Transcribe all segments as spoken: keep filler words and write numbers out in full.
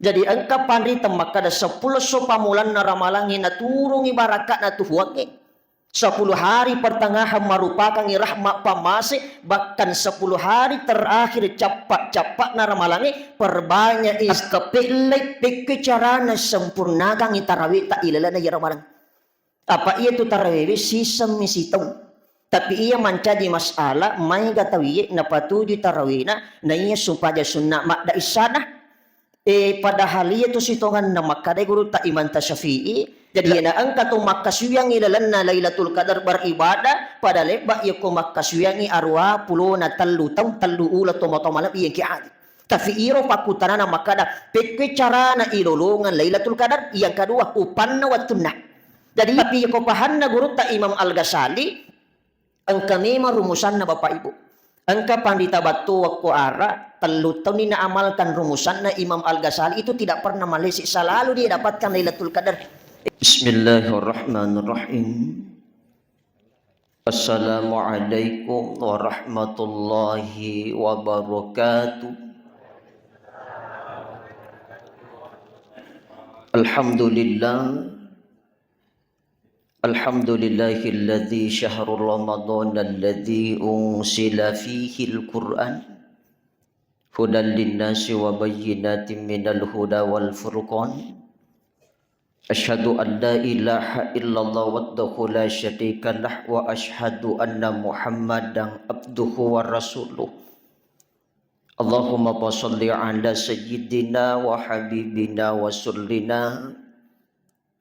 Jadi engka panrita makkada seppulo esso pammulanna ramalangnge naturungi baraka'na tu Puangnge. Sepuluh hari pertengahan marupakangngi rahmat pammase, bahkan sepuluh hari terakhir cappa-cappa'na ramalangnge perbanyak is-, kepe'lai pekko carana sempurnakangngi tarawihta ilalenna iya ramalang. Apa iya tu tarawewe sisemmi sitaung. Tapi iya mancaji masalah, maega tauwe napatuju tarawena, naiya sumpaja sunna madda issana. Eh, padahal iya tu sitonganna makkadai gurutta Imam Tasyafi'i. Jadi, iya na engka tu makkasuyangngi lalenna Lailatul Qadar beribadah, pada lebba iya ko makkasuyangngi arua pulona tellu taung, tellu uleng, tomatoa malebbi iya engka haji. Tapi iro pakkutanana makkada, pekkoi carana ilolongeng Lailatul Qadar? Yang kedua, upanna wettunna. Jadi, tapi ko pahanna gurutta Imam Al-Ghazali, engka memang rumusanna, Bapak Ibu. Engka panrita battu wekko ara, tellu taunni naamalkan rumusanna Imam Al-Ghazali itu tidak pernah meleset, selalu dia dapatkan Lailatul Qadar. Bismillahirrahmanirrahim. Assalamualaikum warahmatullahi wabarakatuh. Alhamdulillah. Alhamdulillahilladzi syahru Ramadan alladzi unsila fihil Qur'an hudan linnasi wa bayyinatin minal huda wal furqan. Asyhadu an la ilaha illallah wahdahu la syarika lah wa asyhadu anna Muhammadan abduhu wa rasuluh. Allahumma fa shalli ala sayyidina wa habibina wa rasulina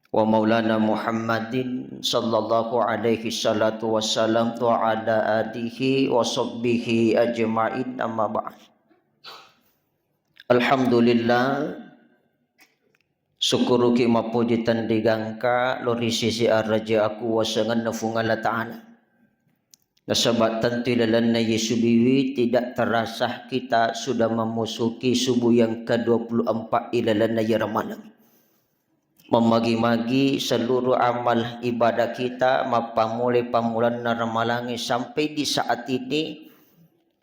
wa maulana Muhammadin sallallahu alaihi salatu wassalam wa ala alihi wa sahbihi ajma'in, amma ba'd. Alhamdulillah, sukkuruki mappoji tenrigangka lo ri sisi araja akuwasangenna Fuang Allah Ta'ala. Nasaba tentu ilalenna Yesu biwi tidak terasa kita sudah memasuki subuh yang kedua puluh empat ilalenna iya ramalang. Memagi-magi seluruh amal ibadah kita, mappammulai pammulanna ramalangnge sampai di saat ini,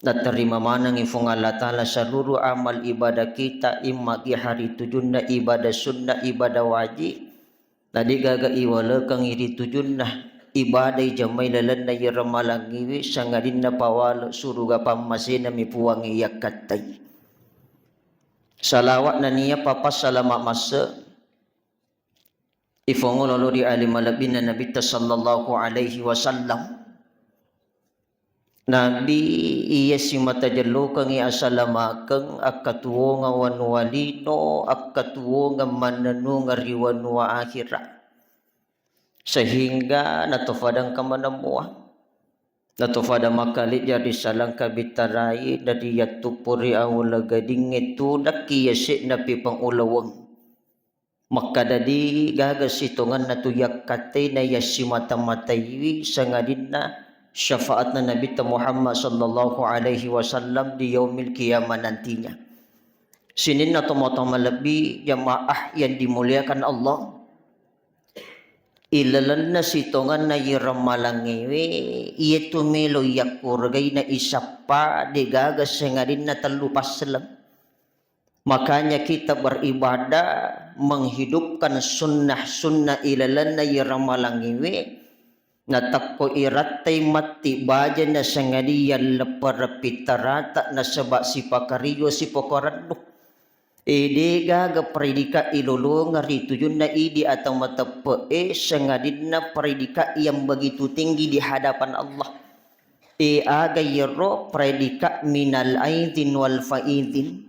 naterima manengngi Fuang Allah Ta'ala seluruh amal ibadah kita, imma di hari tujunna ibadah sunnah, ibadah wajib, na degaga iwalekengngi ri tujunna ibadah ijamai lalenna iya ramalangngiwi, sangadinna pawale suruga pammasenami Puangnge yakkattai. Salawat nennia papassalama masse ifongolo lao ri ale malebbinna Nabitta sallallahu alaihi wasallam. Nabi iya simata jellokengngi asalamakeng, akkatuwongeng wanua lino, akkatuwongeng mannennungeng ri wanua akhira. Sehingga natofadang kamanemmuwa. Natofada makkalejja ri salangka bittarai, dari yattuppo ri aula gadingnge tudakki yase'na pi pangulaweng. Makkada degaga sitongenna tu yakkattai na yassimata-mataiwi sangadinna syafaatna Nabitta Muhammad sallallahu alaihi wasallam di yaumil qiyamah nantinya. Sininna tomatoa malebbi jamaah yang dimuliakan Allah, ilalenna sitongenna iyaro malangngewe, iyatu melo yakkuregaina isappa degaga sangadinna tellu passeleng. Makanya kita beribadah, menghidupkan sunnah-sunnah ilalenna iyaro malangngewe, natakko irattai matti bajana sangadiyang leppereng pittarata nasaba sipakariyo sipokorennu. E, degaga predikat ilolongeng ri tujunna idi atau mateppe'e sangadinna predikat yang begitu tinggi di hadapan Allah. E, aga iyaro predikat minal aidin wal faidin.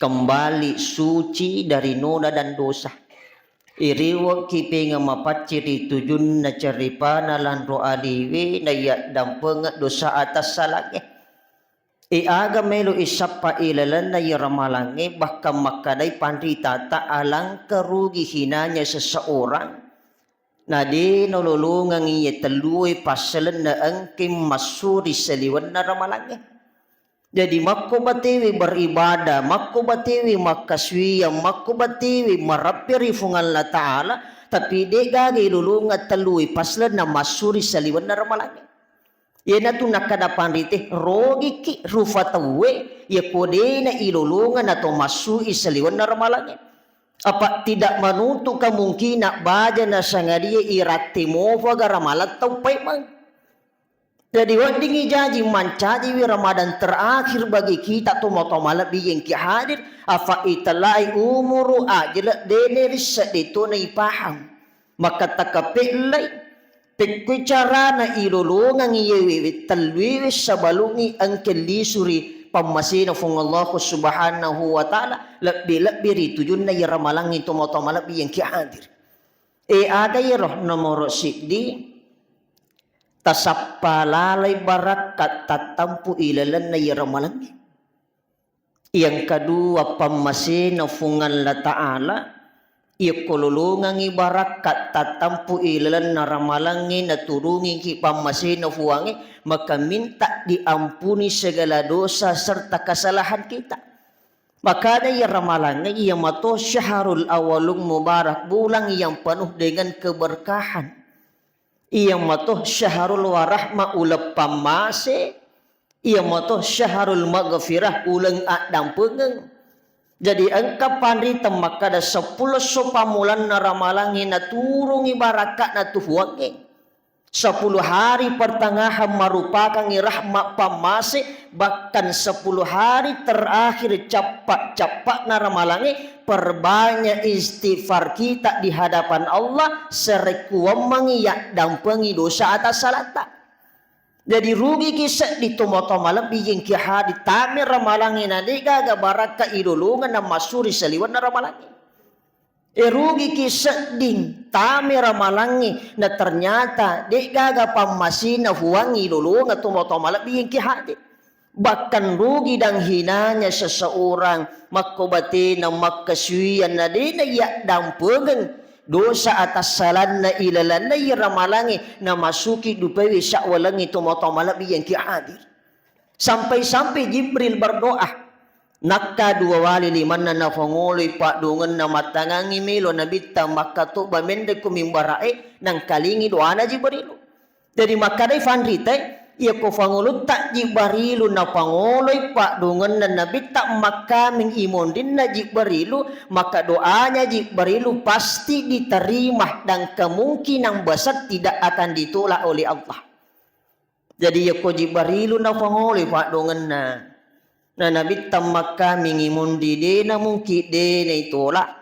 Kembali suci dari noda dan dosa. Iriwekki pengeng mapaccing ri tujunna ceripana lanro aliwe, naiyaddampengeng dosa atassalangnge. E, aga melo isappa ilalenna iyaro malangnge, bahkan makkadai panritata, alangkah rugi hinanya seseorang na de nololongengngi iya tellue passalenna engke massu ri saliwenna ramalangnge. Jadi, makko batewe beribadah, makko batewe makkasuwiyang, makko batewe marappe ri Fuang Allah Ta'ala, tapi de'gaga ilolongeng tellue passalenna massu ri saliwenna ramalangnge. Iyanatu nakkada panrite, rogiki rufa tauwe, yako dena ilolongeng nato massui saliwenna ramalangnge. Apa tidak menutup kemungkinan baja nasangadie iratte mofa ga ramalang tau paimeng. Jadi weddingngi jaji mancajiwi Ramadan terakhir bagi kita tomatoa malebbi yang ki hadir, afa itelai umuru ajele dene risse de to naipahang. Maka takape'lai, pekkui carana ilolongengngi yewe telluiwe sabalungngi engke lisuri pammasena Fuang Allah Subhanahu wa Ta'ala, lebbi-lebbi ri tujunna iya ramalangngi tomatoa malebbi yang ki hadir. E, aga iyaro nomoro siddi, tasappa lalai barakka tattampu ilalenna iyaro malengnge. Yang kedua, pammasena Fuang Allah Ta'ala, iyakko lolongengngi barakka tattampu ilalenna ramalangnge, naturungiki pammasena Fuangnge, maka minta diampuni segala dosa serta kesalahan kita. Makanya iya ramalangnge, iya mato syahrul awalung mubarak, bulan yang penuh dengan keberkahan. Iya mato syahrul warahma, uleng pammase, iya mato syahrul maghfirah, uleng addampengeng. Jadi engka panriteng makkada seppulo esso pammulanna ramalangnge naturungi barakka'na tu Fuangnge. Sepuluh hari pertengahan merupakangngi rahmat pammase, bahkan sepuluh hari terakhir cappa-cappa'na ramalangnge, perbanyak istighfar kita di hadapan Allah, sarekkuammengngi yaddampengi dosa atas salata. Jadi rugiki seddi tomatoa malebbi yang ki hadir tame ramalangnge na de gaga barakka ilolongeng na massuri saliwenna ramalangnge. E, rugiki sedding tame ramalangnge, na ternyata de'gaga pammasina Fuangnge ilolongeng tomatoa malebbi yang ki hadir. Bahkan rugi dan hinanya seseorang, makko batena makkasuwiang na de'na yaddampengeng dosa atassalanna ilalanna iya ramalangnge, namasuki dupewe sawwalengnge tomatoa malebbi yang ki hadir. Sampai-sampai Jibril berdoa. Nakka dua wali limanna nafangoloi paddoangenna mattangangngi melo Nabitta makkatobba menre ko mimbara'e, nangkalingi doana Jibrilu. Jadi makkadai fanrite, iyako fangolutta Jibrilu nafangoloi paddoangenna Nabitta makkaming imonrinna Jibrilu, maka doanya Jibrilu pasti diterima dan kemungkinan besar tidak akan ditolak oleh Allah. Jadi, iyako Jibrilu nafangoloi paddoangenna, na Nabitta makkamingi monri, de namungkin de naitolak.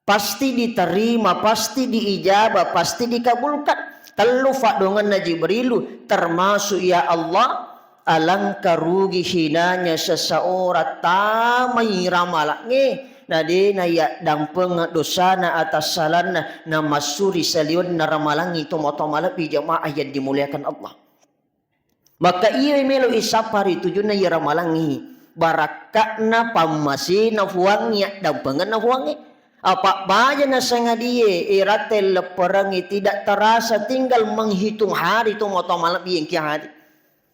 Pasti diterima, pasti diijabah, pasti dikabulkan. Tellu paddoangenna Jibrilu, termasuk, ya Allah, alangkah rugi hinanya seseorang tamai ramalangnge, na de nayaddampengeng dosana atassalanna, namassuri saliwenna ramalangnge tomatoa malebbi jamaah yang dimuliakan Allah. Maka iyae melo isappa ri tujunna iya ramalangnge, barakka'na pammasena Fuangnge, addampengenna Fuangnge. Apa baja nasangadie iratte lepperengnge tidak terasa tinggal menghitung hari tomatoa malebbi yang ki hadir.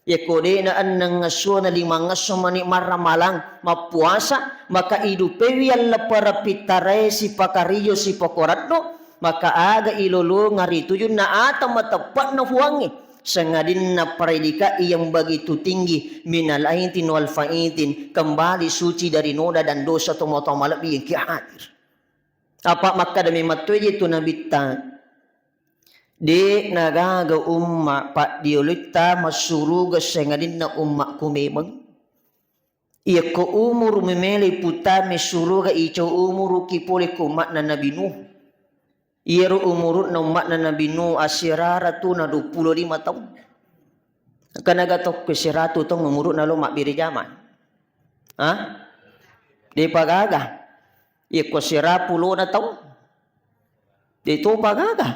Yako de'na enneng essuana limang esso mani marramalang mappuasa, maka idupewi alleppereng pittarae sipakariyo sipakoraddo, maka aga ilolongeng ri tujunna ata mateppe'na Fuangnge, sangadinna predikat yang begitu tinggi, minal aidin wal faidin, kembali suci dari noda dan dosa tomatoa malebbi yang ki hadir. Apa makkada memang toje tu Nabitta, de nagaga umma paddioloitta massuruga sangadinna ummakku memeng. Iyako umuru memele putame suruga icau umuruki pole ko umma'na Nabi Nuh. Iyaro umuru'na umma'na Nabi Nuh asirara tuna duappulo lima taung. Kanaga tokko siratu taung umuru'na lo mabbere jama. Ha? Depa gaga. Iyako sirapulona taung. Detopa gaga.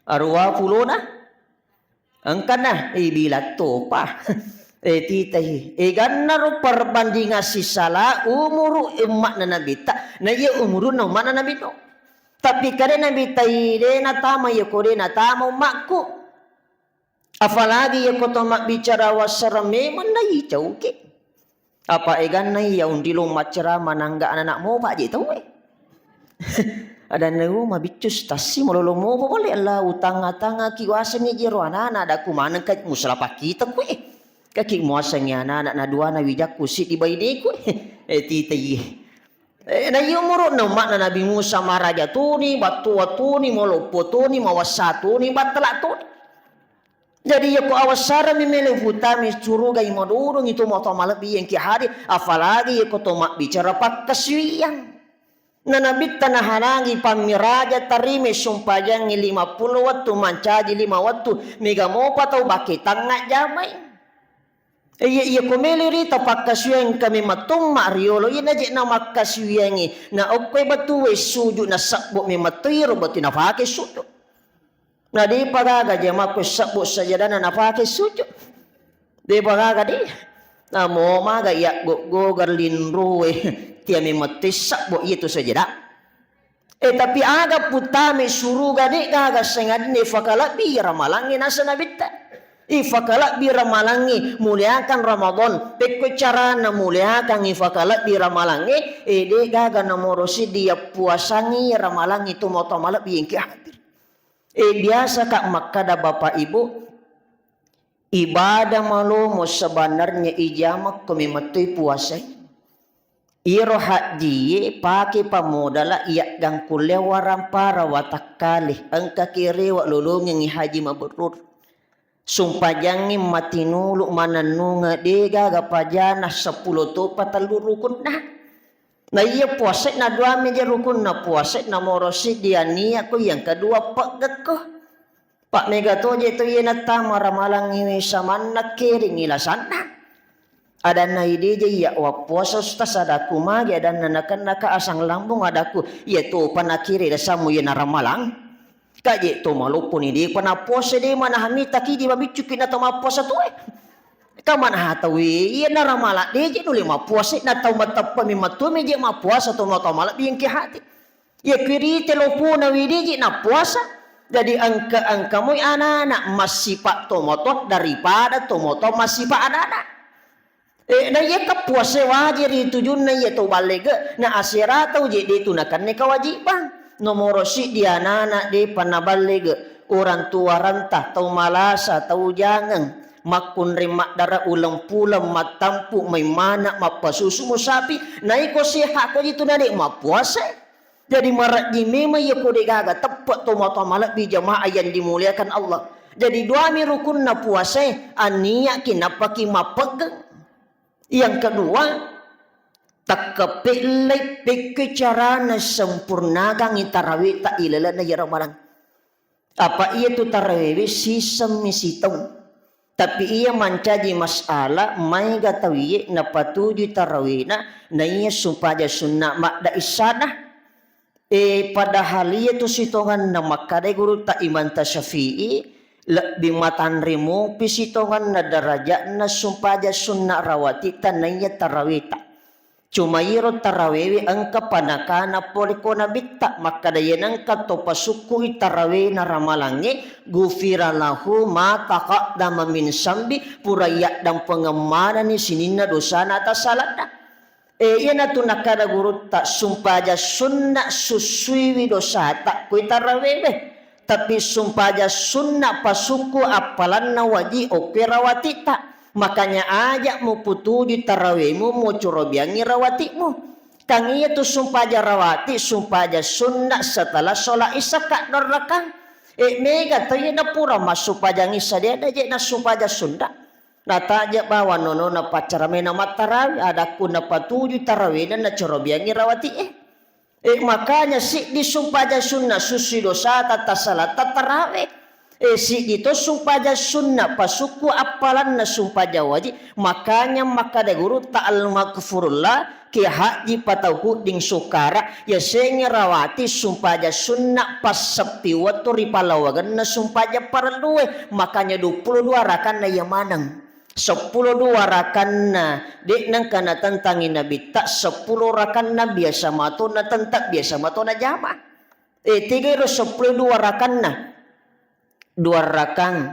Aruapulona. Engkana, eh, bilang topa. Eh, titai. Eh, gannaro perbandingan sisala umuru umma'na Nabitta, na iya umuru'na umma'na Nabi Nuh. Tapi kade Nabitta, de natama iya ko de natama ummakku. Apalagi iya ko to mabbicara wassara memang na icauke. Apa eganna iya undi lo macceramah nangga anak-anak mopa je tauwe. Adanna, "Oh, mabiccu stassi, malolo mopo pole, Allah, utang-atangaki wasengngi jero anana, adakku manengka musala pakkita kue. Kaki muasengngi anana, naduana wijakku, siddi baineku." Eh, tita iye. Eh, na iya umuru'na umma'na Nabi Musa, maraja toni, battua toni, maloppo toni, mawassa toni, battala toni. Jadi, iya ko awassarammi melo putami suruga, imadodongi to matoa malebbi engki hadir, apalagi iya ko to mabbicara pakkasiwiang. Na Nabitta nahalangi pammiraja tarime sumpajangngi lima puluh wettu, mancaji lima wettu, mega mopa tau bakke tangnga jamai. Iya, iya ko melo rita pakkasiwiang kami mattumma riolo, iya naje na makkasiwiangi, na okkoe batuwe suju na sebbo memetto iro batu nafake suju. Na depa gaga jama ko sebbo sajadana nafake suju. Depa gaga de. Namo maga iya goggogar linrue, tiame mette sebbo iya tu sajada. Eh, tapi aga putame suruga de gaga sengadinna ifakalebbi ramalangnge nasa Nabitta. Ifakalebbi ramalangnge, muliakan Ramadan. Pekko carana muliakan ifakalebbi ramalangnge, eh, de gaga namoro siddi yappuasangi ramalangnge tu matoa malebbi engki hadir. Eh, biasa ka makkada Bapak Ibu, ibadah malomo sebenarnya ijama ko memettoi puasai. Iyaro hajjie pake pamodala iyaggangkulle warampara watakkale, engka kerewa lolongengngi haji mabrur. Sumpajangngi matinulu manennunge de gaga pajana seppulo topa tellu rukunna. Na iya puasa na dua meja rukunna puasa na moro siddi ania ko yang kedua peggekko. Pak mega toje to iya nattama ramalangngi samanna keringi lasanna. Adanna, "Ideje iya wappuasa, Ustaz?" Adakku, "Magi?" Adanna, "Nakennaka asang lambung." Adakku, "Iya topa nakire dasammu iya naramalang. Kaje to malopponi depa nappuasa, de manahami takidi mabiccuki na to mappuasa toe. Kamana hatawe iya naramala deje nule mappuasa na tau mateppa memang tu meje mappuasa to matoa malebbi engki hati." Iya kirite lopona wideje nappuasa. Jadi engka-engka moi anak-anak massipa tomoto daripada tomoto massipa anak-anak. Eh, na iya ka puasa wajib ri tujunna iya to ballege, na asera tau je de tu nakanne kewajiban. Nomoro siddi anak-anak depa naballege, orang tua renta, tau malasa, tau jangeng, makkunrai maddara uleng puleng, mattampu, maimana, mappasusu musapi, naiko sehat ko jitu na de mappuasa. Jadi marejji memang iya ko de gaga teppe to matoa malebbi jamaah yang dimuliakan Allah. Jadi duami rukunna puasae, anniaki nappaki mappeggeng. Yang kedua, takkepe'lai pekko carana sempurnakangi tarawihta ilalana iya ramalang. Apa iya tu tarawewe sisemmi sitaung. Tapi iya mancaji masalah, maega tauye napatujui tarawena, naiya sumpaja sunna madda issana. Eh, padahal iya tu sitonganna makkadai gurutta Imam Tasyafi'i, lebbi matanre mopi sitonganna darajatna sumpaja sunna rawatita naiya taraweta. Cuma iyaro tarawewe engka panakana pole ko Nabitta, makkada, "Iyanengka to pasukkui tarawena ramalangnge, gufira lahu ma taqaddama min sambi, pura yaddampengeng manenni sininna dosana atasalanna." Eh, iyanatu nakkada gurutta, sumpaja sunna sussuiwi dosata koi tarawewe. Tapi sumpaja sunna pasukku appalanna waji okkoe rawati'ta. Makanya aja muputuju tarawemu mucorobiangi rawati'mu. Kang iya tu sumpaja rawati, sumpaja sunna setelah sholat isya ka dorrakang. Eh, mega to iya napura massumpajang isya de na je na sumpaja sunna. Nataja bawang nonona paccara mena mattarawe, adakku napatuju tarawena nacorobiangi rawati'e. Eh, makanya siddi sumpajang sunna susui dosata tasalatta tarawe. Eh, siddi to sumpajang sunna pasukku appalanna sumpajang wajib. Makanya makkada gurutta Al-Maghfurullah, Kiai Haji Patau Hudding Sukara, yasengnge rawati sumpajang sunna passeppi wettu ri palawagenna sumpajang parellue. Makanya duappulo dua rakanna iya maneng. Seppulo dua rakanna, de nengka natentangi Nabitta, seppulo rakanna biasa mato natentang, biasa mato najama. Eh, tegero seppulo dua rakanna. Dua rakang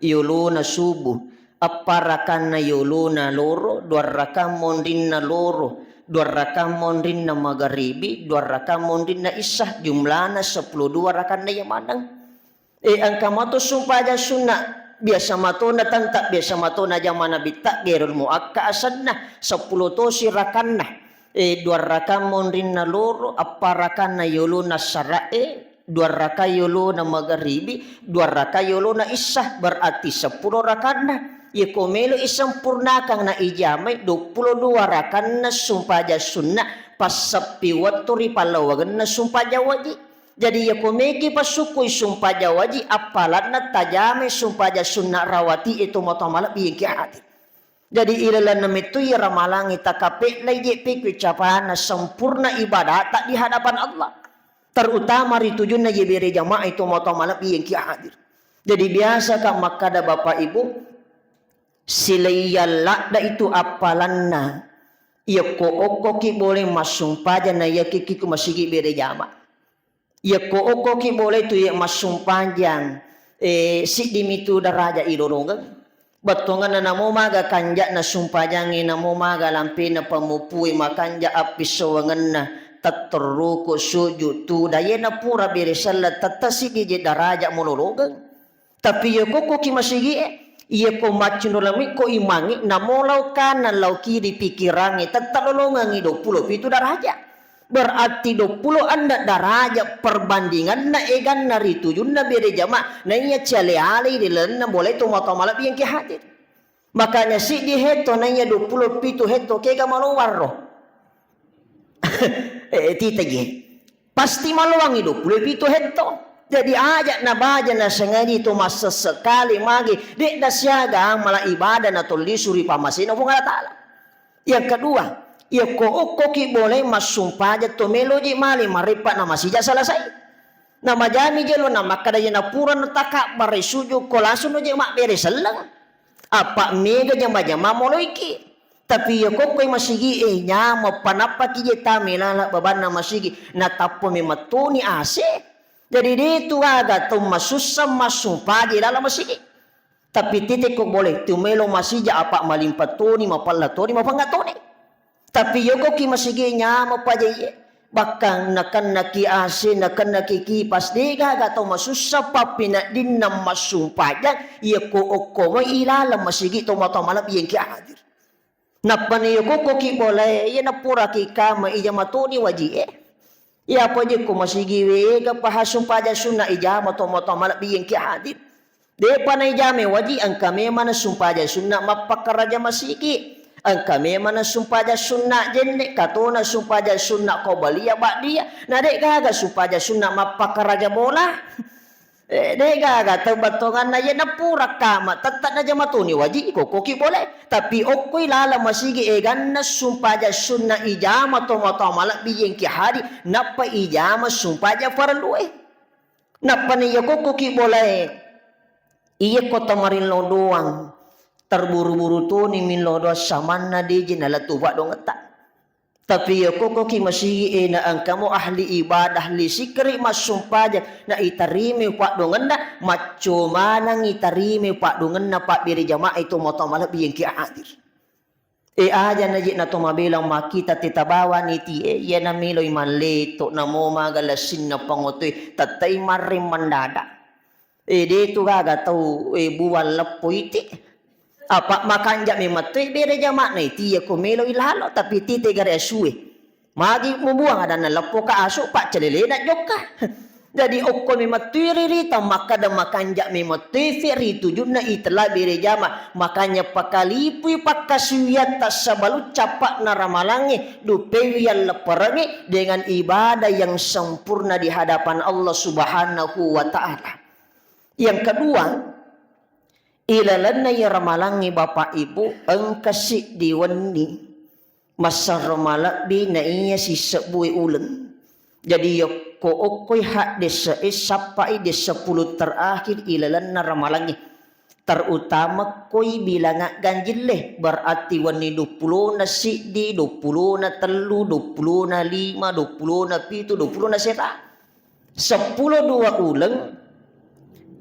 yolona subuh, eppa rakanna yolona loro, dua rakang monrinna loro, dua rakang monrinna magaribi, dua rakang monrinna isya, jumlana seppulo dua rakanna iya maneng. E, engka mato sumpajang sunna, biasa matona tentang, biasa matona jama nabitta, gairul muakka asenna, seppulo tosi rakanna. E, dua rakang monrinna loro, appa rakanna yolona sara'e, dua raka yolona magaribi, dua raka yolona isya, berarti seppulo rakanna. Yeko melo isempurnakang na ijamai dua puluh dua rakanna sumpajang sunna, passeppi wettu ri pallawangenna sumpajang waji. Jadi yeko meki passukkui sumpajang waji, appalanna tajamai sumpajang sunna rawati itu matoa malebbi yengki hadir. Jadi ilalenna mettu iya ramalangi takape'lai je pekui capana sempurna ibadata di hadapan Allah. Terutama ri tujunna je bere jamaah itu matoa malebbi yengki hadir. Jadi biasa ka makkada Bapak Ibu, silaiya ladda itu appalanna. Yekko okkoki boleh massumpajang na yakiki ku masigi bere jamaah. Yekko okkoki boleh tu ye massumpajang, eh, siddimi tu daraja ilolongeng. Bettuangenna namo maga kanja'na sumpajangnge, namo maga lampena pammupue, makanja appissauangenna, tetterruku, sujud, tuda, yena pura bere selleng, tette siddi je daraja mololongeng. Tapi yeko okkoki masigi e, yeko maccuno lamikko imangi, namo lao kanan lao kiri pikirangnge, tette lolongengngi dua puluh pitu daraja. Berarti dua puluh enne daraja perbandinganna eganna ri tujunna bere jamaah, naiya ciale-alei ri lalenna boleh to matoa malebbi yengki hadir. Makanya siddi hetto naiya dua puluh pitu hetto kega malowarro. Eh, tita je. Pasti malowangi dua puluh pitu hetto. Jadi aja na baja na sengadi to massessekali magi, de' na siaga amala ibadah na tollisu ri pamasena Puang Allah Ta'ala. Yang kedua, yekko okkoki boleh massumpajang to meloji male mareppa na masija selesai. Na majami jelo na makkada yena pura na takabbarai sujud ko langsung no je mabbere selleng. Apa mega jama-jama moloiki. Tapi iya kokkoi masigi e nyameng panappaki je tame lala babanna masigi, natappa memettoni A C. Jadi de tu aga tau masussa massumpaje lala masigi. Tapi tite ko boleh tu melo masija apa malimpa toni, mapella toni, mapangnga toni. Tapi yokoki masigi nyameng paja iye. Bahkan nakennaki A C, nakennaki kipas, degaga tau masussa pappeneddinna massumpajang, iya ko okko moi ilaleng masigi to matoa malebbi yengki hadir. Nappani yokokkoki bolae, iya napuraki kama ija matoni waji e. Iya apa je ko masigi wega paha sumpajang sunna ijama to matoa malebbi yengki hadir. Depa naijame waji, engka memang sumpajang sunna mappakkaraja masigi, engka memang sumpajang sunna jenne, katona sumpajang sunna qabliyah ba'diyah, na de gaga sumpajang sunna mappakkaraja bola. Eh, de gaga tau battonganna iya napura kama, tette najama toni waji, kokoki boleh. Tapi okkoi lala masigi eganna sumpajang sunna ijama to matoa malebbi yengki hadir, nappa ijama sumpajang farellue. Nappani iya kokkoki bolae, iya ko tamarillo doang, terburu-buru toni millo doang samanna deje nalettu paddongetta. Tapi iya kokkoki masigi e na engkamo ahli ibadah, ahli sikkiri massumpajang, na itarimai paddongenna, macco maneng itarimai paddongenna pabbere jamaah itu matoa malebbi yengki hadir. E aja naji na to mabela makkita teta bawani ti e, iya namiloi malleto, namo maga lessinna pangotoe, tettai marreng mandada. E de tu gaga tau e buang leppo iti. Apa makanja memettoi bere jamaah na iti iya ko meloi lalo, tapi tite gare asue. Magi mubuang adanna leppoka asu, paccalelena jokka. Jadi okko memettui ririta makkada makanja memettui fi ri tujunna itella bere jama. Makanya pakalipui pakkasuwiatta sebelum cappa'na ramalangnge, dupewi yallepperengnge dengan ibadah yang sempurna di hadapan Allah Subhanahu wa Ta'ala. Yang kedua, ilalenna iya ramalangnge Bapak Ibu, engka siddi wenni massaro malebbi na iya sisebbu uleng. Jadi yokko okkoi haddese e sappai di sepuluh terakhir ilalenna ramalangnge. Terutama koi bilangan ganjille, berarti wenni duppulona siddi, duppulona tellu, duppulona lima, duppulona pitu, duppulona sera. Seppulo dua uleng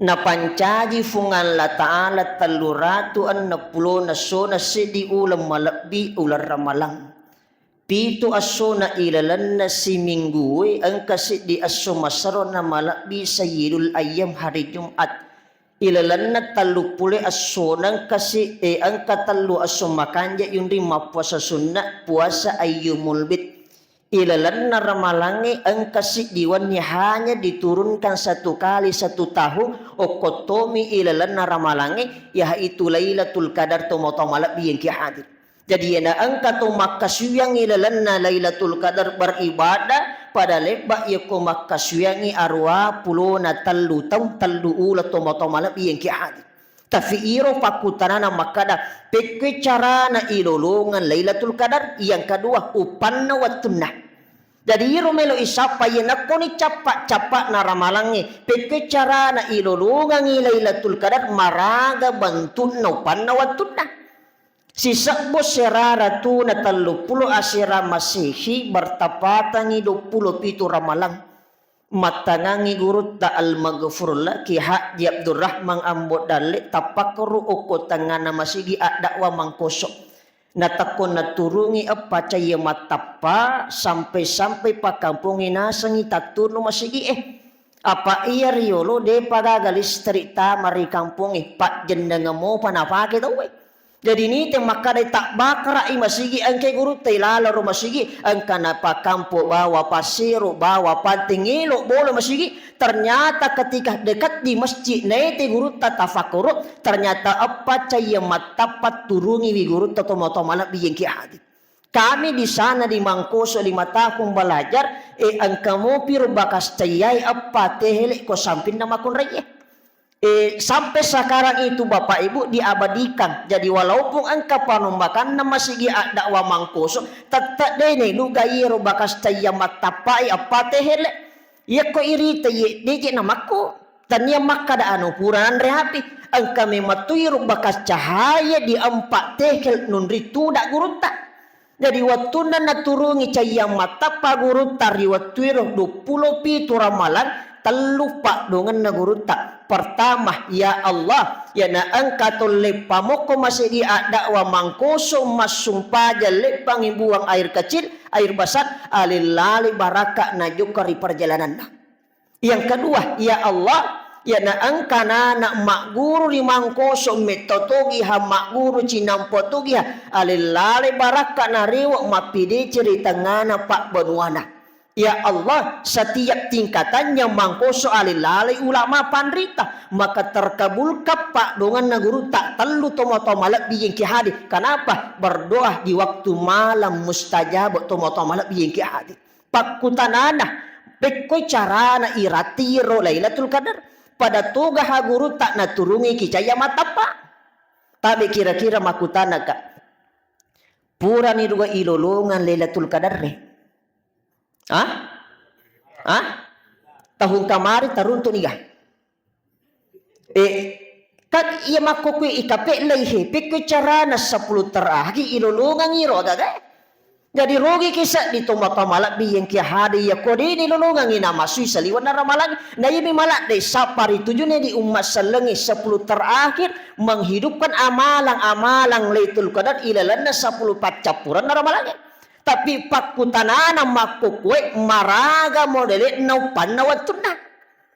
napancaji Fuang Allah Ta'ala tellu ratu enneng pulona sona seddi uleng malebbi uleng ramalang. Pitu essona ilalenna siminggue, engka siddi esso maserona malebbi Sayyidul Ayyam, hari Jumat. Ilalenna telluppulo essona engka si-, eh, engka tellu esso makanja yunri mappuasa sunna, puasa ayyumul bid. Ilalenna ramalangnge engka siddi wenni hanya diturunkan satu kali satu tahun, okko tomi ilalenna ramalangnge, yaitu Lailatul Qadar, tomatoa malebbi engki hadir. Jadi, iyana engka to makkasuwiyangngi lalenna Lailatul Qadar beribadah, pada lebba iyako makkasuwiyangngi aruwa pulona tellu taung, tellu uleng, tomatoa malebbi engki hadir. Tapi iro pakkutanana makkada, pekkoi carana ilolongeng Lailatul Qadar? Yang kedua, uppanna wettunna. Jadi, iro melo isappa, iya nakkoni cappa-cappa'na ramalangnge, pekkoi carana ilolongengngi Lailatul Qadar? Maraga bentukna, uppanna wettunna. Sisebbu serara tuna telluppulo asera Masehi, bertepatangngi duappulo pitu Ramalang. Mattangangngi gurutta Al-Maghfurullah Ki Haji Abdurrahman Ambo Dalle, tapakkoro okko tengngana masigi addakwa Mangkoso. Natekko naturungi eppa caiya mattappa, sampai-sampai pakkampongnge nasengngi tattunu masigi e. Apa iya riolo depa gaga listrik tama ri kampongnge, pajjennengeng mopa napake tauwe. Jadi nite makkadai tabbakara'i masigi, engkai gurutta ilaleng ro masigi, engka napakkampo bawa passero, bawa panteng, elo bolo masigi. Ternyata ketika dekat di masjid, naite gurutta tafakkoro, ternyata eppa caiya mattappa turungiwi gurutta tomatoa malebbi engki hadir. Kami di sana di Mangkoso lima tahun belajar, e engka mopi ro bakas caiyae eppa tehele ko sampinna makkunraie. Eh, sampai sekarang itu, Bapak Ibu, diabadikan. Jadi, walaupun engka panombakanna masigi addakwa Mangkoso, tette de naeluga iyaro bakas caiya mattappai eppa tehele. Iyakko irita iye, deje namakko. Tania makkada anu pura nanre api. Engka memang tu iyaro bakas cahaya di empat tehel nunri tudak gurutta. Jadi, wettunna naturungi caiya mattappa gurutta ri wettuero duappulo pitu Ramalang, tellu paddoangenna gurutta. Pertama, ya Allah, iyana engka to leppamokko masigi addakwa Mangkoso massumpajang leppangngi buang air kecil, air besar, alellale barakka najokka ri perjalananna. Yang kedua, ya Allah, iyana engka nana magguru ri Mangkoso metto togiha, magguru cinampo togiha, alellale barakka narewe mappideceng ri tengngana pabbanuana. Ya Allah, setiap tingkatannya Mangkoso alellale ulama panrita, maka terkabulkan paddoangenna gurutta tellu tomatoa malebbi engki hadir. Kenapa? Berdoa di waktu malam mustajab, tomatoa malebbi engki hadir. Pakkutanana, pekkoi carana iratiro Lailatul Qadar? Pada togaha gurutta naturungiki caiya mattappa? Tabe kira-kira makkutanaka, purani duga ilolongeng Lailatul Qadar e? Ah? Ah? Tahun kamari taruntu niga? Eh, kan iya makkokkoe ikape'lei he, pekko carana sepuluh terakhir ilolongangngi ro agaga e. Jadi rogiki seddi tomatoa malebbi engki hadir, iya ko de nilolongangngi namasui saliwenna ramalang. Na iyami maladde sappa ri tujune di umma sellengnge sepuluh terakhir menghidupkan amalang-amalang Lailatul Qadar ilalenna sepuluh paccappurenna ramalangnge. Tapi pakkutanana makkokkoe maraga modele'na uppanna wettunna.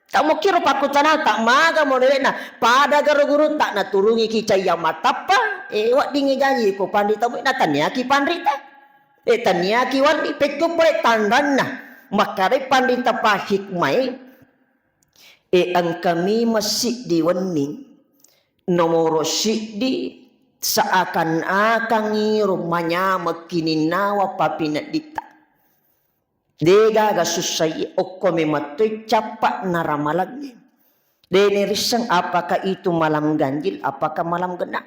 Tamukkiro pakkutanata, maga modele'na, pada garo gurutta naturungiki caiya mattappa, eh, weddingngi jaji ko panrita muwi, na tanniaki panrita. Eh, tanniaki wenni, pekko pole tanranna. Makkedai panrita pahikmae, eh, engka memeng siddi wenni, nomoro siddi, seakan-akan iro manyameng kininnawa papinedditta. Degaga sussai, okko memettoi cappa'na ramalangnge. De nerisseng apakah itu malam ganjil, apakah malam genap.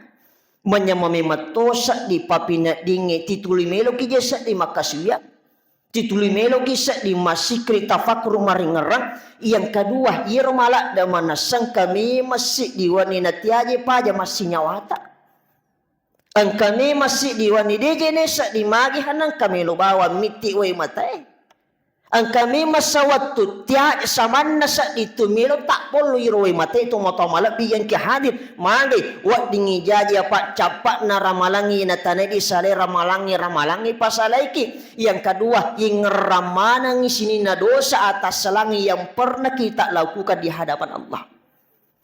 Manyameng memetto seddi papineddingnge, tituli meloki je seddi makkasuwiyang. Tituli meloki seddi massikri tafakkuru maringerrang. Yang kedua, iyaro maladde manesseng engka memeng siddi wenni natiaje paja massinyawata. Engka memeng siddi wenni deje ne seddi magi hanna engka melo bawang mitti wae matae. Engka memeng sawettu tia samanna seddi tu melo tabbollo iro wae mate tomatoa malebbi engka hadir. Magai weddingngi jaji apa cappa'na ramalangngi natanai disalai ramalangngi, ramalangngi pasalaiki. Yang kedua, ingerrang manengngi sininna dosa atassalangngi yang pernah kita lakukan di hadapan Allah.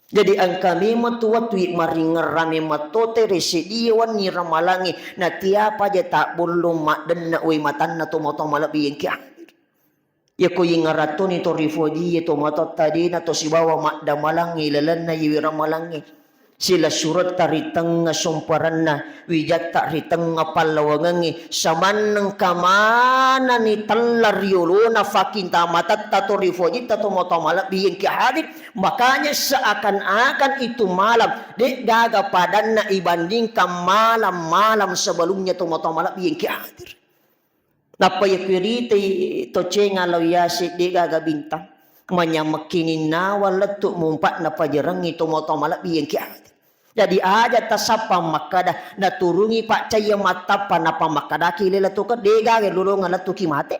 Jadi engka memeng tu wettu maringerrang memeng tote resedie wenni ramalangngi, natiapa ja tabbollo maddenne wae matanna tomatoa malebbi engka hadir. Yako yingerang toni to rifojie tomatoatta dena to sibawa maddamalangngi lalenna iwi ramalangngi. Silessuretta ri tengnga somparenna, wijatta ri tengnga pallawangengngi, samanneng kamanani tella riolona fakinta matatta to rifojitta tomatoa malebbi engka hadir. Makanya seakan-akan itu malam de'gaga padanna ibandingkan malam-malam sebelumnya tomatoa malebbi engka hadir. Nappa yakku iritai to cenga lao yase de'gaga bintang, manyamekkininnawa lettu mumpa'na pajerengngi tomatoa malebbi engka hadir. Jadi aja tasappa makkada naturungi paccayya mattappa nappa makkadaki Lailatul Qadar, de'gaga lolongeng lettuki mate.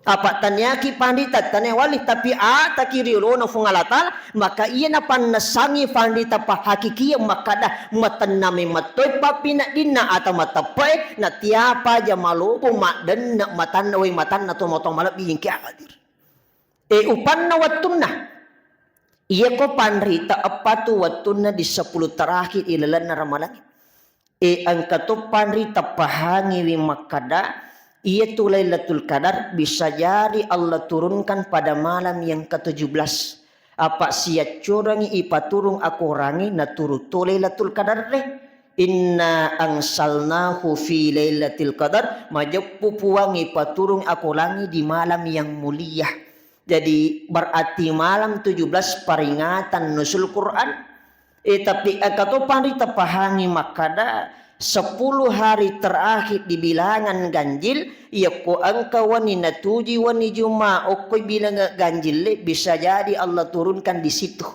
Apa taniaki panrita tania wali, tapi ataki riolona Fuang Allah Ta'ala, maka iya napannessangi panrita pahakikia makkada matenna memettoi pappinadinna ata mateppe'e, natiapa ja malobo maddenne matanna wae matanna tomatoa malebbi engka hadir. E upanna wettunna. Iyako panrita eppa tu wettunna di sepuluh terakhir ilalenna ramalangngi. E engka to panrita pahangiwi makkada, iyatu Lailatul Qadar bisa jadi Allah turunkan pada malam yang ketujuh belas. Apa siaccorangi ipaturung akorangi naturu to Lailatul Qadar re. Inna anzalnahu fi lailatul qadar, majeppu Puang ipaturung akorangi di malam yang mulia. Jadi berarti malam tujuh belas peringatan nuzul Quran. Eh, tapi engka to panrita pahangi makkada sepuluh hari terakhir di bilangan ganjil, yakko engka wenni natuji wenni Juma okkoi bilangan ganjil le, bisa jadi Allah turunkan di situ.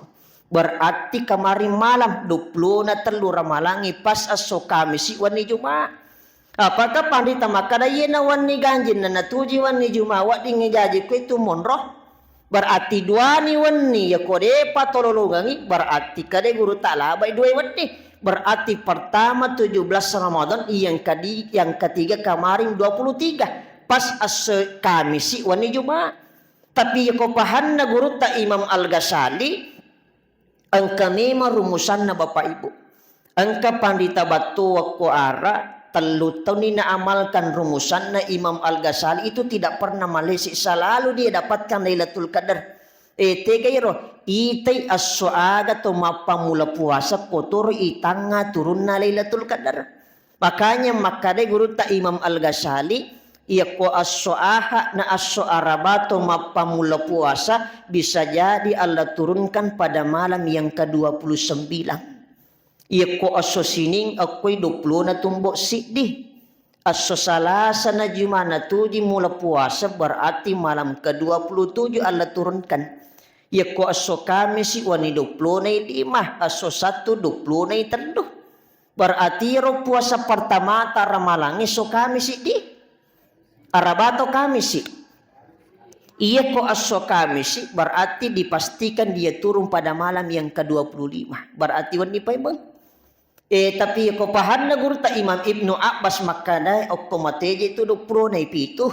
Berarti kemarin malam dua puluh na tellu ramalangngi pas esso Kamisi wenni Juma. Apakah panrita makkada iyena wenni ganjinna natuji wenni Juma weddingngi jaji kuetu monro? Berarti duani wenni, yako depa tololongengi, berarti kade guru tak labai dua wenni. Berarti pertama tujuh belas Ramadan, yang kedi-, yang ketiga kemarin dua puluh tiga. Pas esso Kamisi wenni Juma. Tapi yako pahanna gurutta Imam Al-Ghazali, engka memang rumusanna Bapak Ibu. Engka panrita battu wakko ara, tellu taunni naamalkan rumusanna Imam Al-Ghazali itu tidak pernah malesi, selalu dia dapatkan Lailatul Qadar. Eh, tega iro, itai esso aga to mappammula puasa kotoro itangnga turunna Lailatul Qadar. Makanya makkadai gurutta Imam Al-Ghazali, iyakko esso Ahad na esso Arabato mappammula puasa, bisa jadi Allah turunkan pada malam yang kedua puluh sembilan. Iyakko esso Sining, ekkoi dua puluh na tumbo siddi. Esso Salasa na Juma natuji mula puasa, berarti malam kedua puluh tujuh Allah turunkan. Iyakko esso Kamisi, wani dua puluh na lima, esso Sattu dua puluh na tellu. Berarti ro puasa pertamata ramalangnge esso Kamisi di. Arabato Kamisi. Iyakko esso Kamisi berarti dipastikan dia turun pada malam yang kedua puluh lima. Berarti wenni paimeng. Eh, tapi ko pahanna gurutta Imam Ibnu Abbas makkada, okko mateje tu dua puluh na pitu.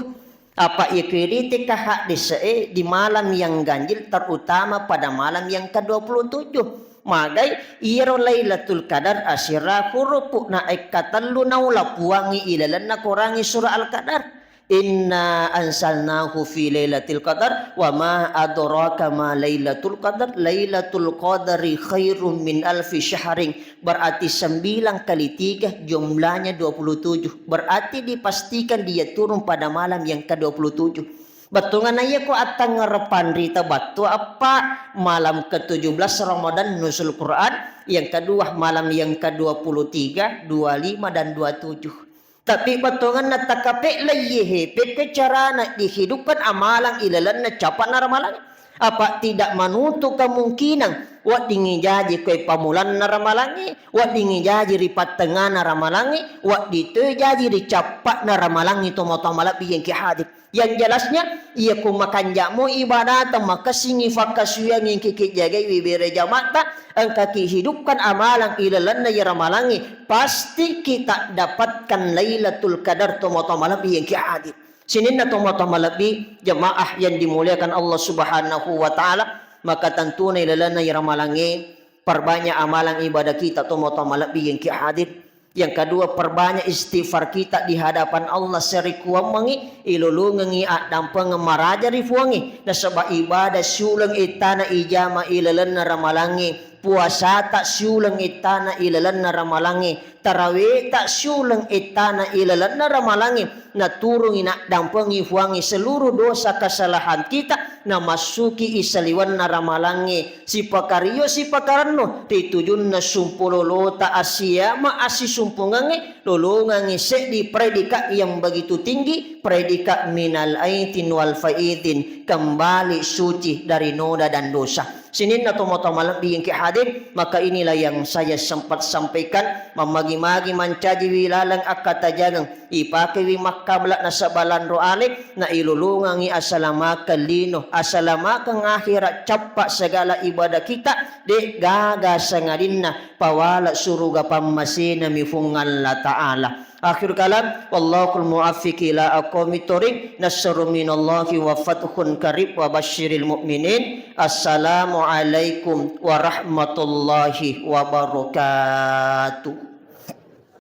Apa iya kedite ka haddese di malam yang ganjil, terutama pada malam yang kedua puluh tujuh. Magai iyaro Lailatul Qadar asira hurupu na ekka tellu naula puangi ilalenna korangi surah Al-Qadar. Inna anzalnahu fi lailatul qadar, wa ma adraka ma lailatul qadar, lailatul qadri khairum min alfi syahrin. Berarti sembilan kali tiga jumlahnya dua puluh tujuh. Berarti dipastikan dia turun pada malam yang kedua puluh tujuh. Bettuanna iya ko attangngerepang rita battu eppa malam ketujuh belas Ramadan nuzul Quran, yang kedua malam yang kedua puluh tiga, dua lima dan dua tujuh. Tapi bettuanna takkape'lai iyehe, pekko carana dihidupkan amalang ilalenna capa'na ramalang. Apa tidak menutup kemungkinan weddingngi jaji koe pamulanna ramalangnge, weddingngi jaji ri pattengngana ramalangnge, wedding toi jaji ri cappa'na ramalangnge tomatoa malebbi engka hadir. Yang jelasnya, iya ko makanja'mo ibadata, makessingngi fakkasuwiang engkaki jagaiwi bere jama'ta, engkaki hidupkan amalang ilalenna iya ramalangnge, pasti kita dapatkan Lailatul Qadar, tomatoa malebbi engki hadir. Sininna tomatoa malebbi, jemaah yang dimuliakan Allah Subhanahu wa Ta'ala, maka tentuna ilalenna iya ramalangnge, perbanyak amalang ibadah kita, tomatoa malebbi engki hadir. Yang kedua, perbanyak istighfar kita di hadapan Allah, serikuammengi, ilolongengi addampengeng maraja ri Puangnge, nasaba ibadah siuleng ettana ijama ilalenna ramalangnge, puasata siuleng ettana ilalenna ramalangnge, taraweta siuleng ettana ilalenna ramalangnge, naturungi naddampengi Puangnge seluruh dosa kesalahan kita, namassuki isaliwenna ramalangnge, sipakario sipakarennu ri tujunna sumpulolota asiyama assisumpungengnge, lolongengngi seddi predikat yang begitu tinggi, predikat minal aidin wal faidin, kembali suci dari noda dan dosa. Sininna tomatoa malebbi engki hadir, maka inilah yang saya sempat sampaikan, mammagi-magi mancajiwi laleng akkatajangeng, ipakewi makkabla nasaba lanro ale, na ilolongengngi asalamakeng lino, asalamakeng akhirat, cappa segala ibadah kita, de gaga sangadinna pawala suruga pammasenami Puang Allah Ta'ala. Akhir kalam, wallahul muwaffiq ila aqwamit thoriq, nasrun minallahi wa fathun qarib wa basyiril mu'minin. Assalamualaikum warahmatullahi wabarakatuh.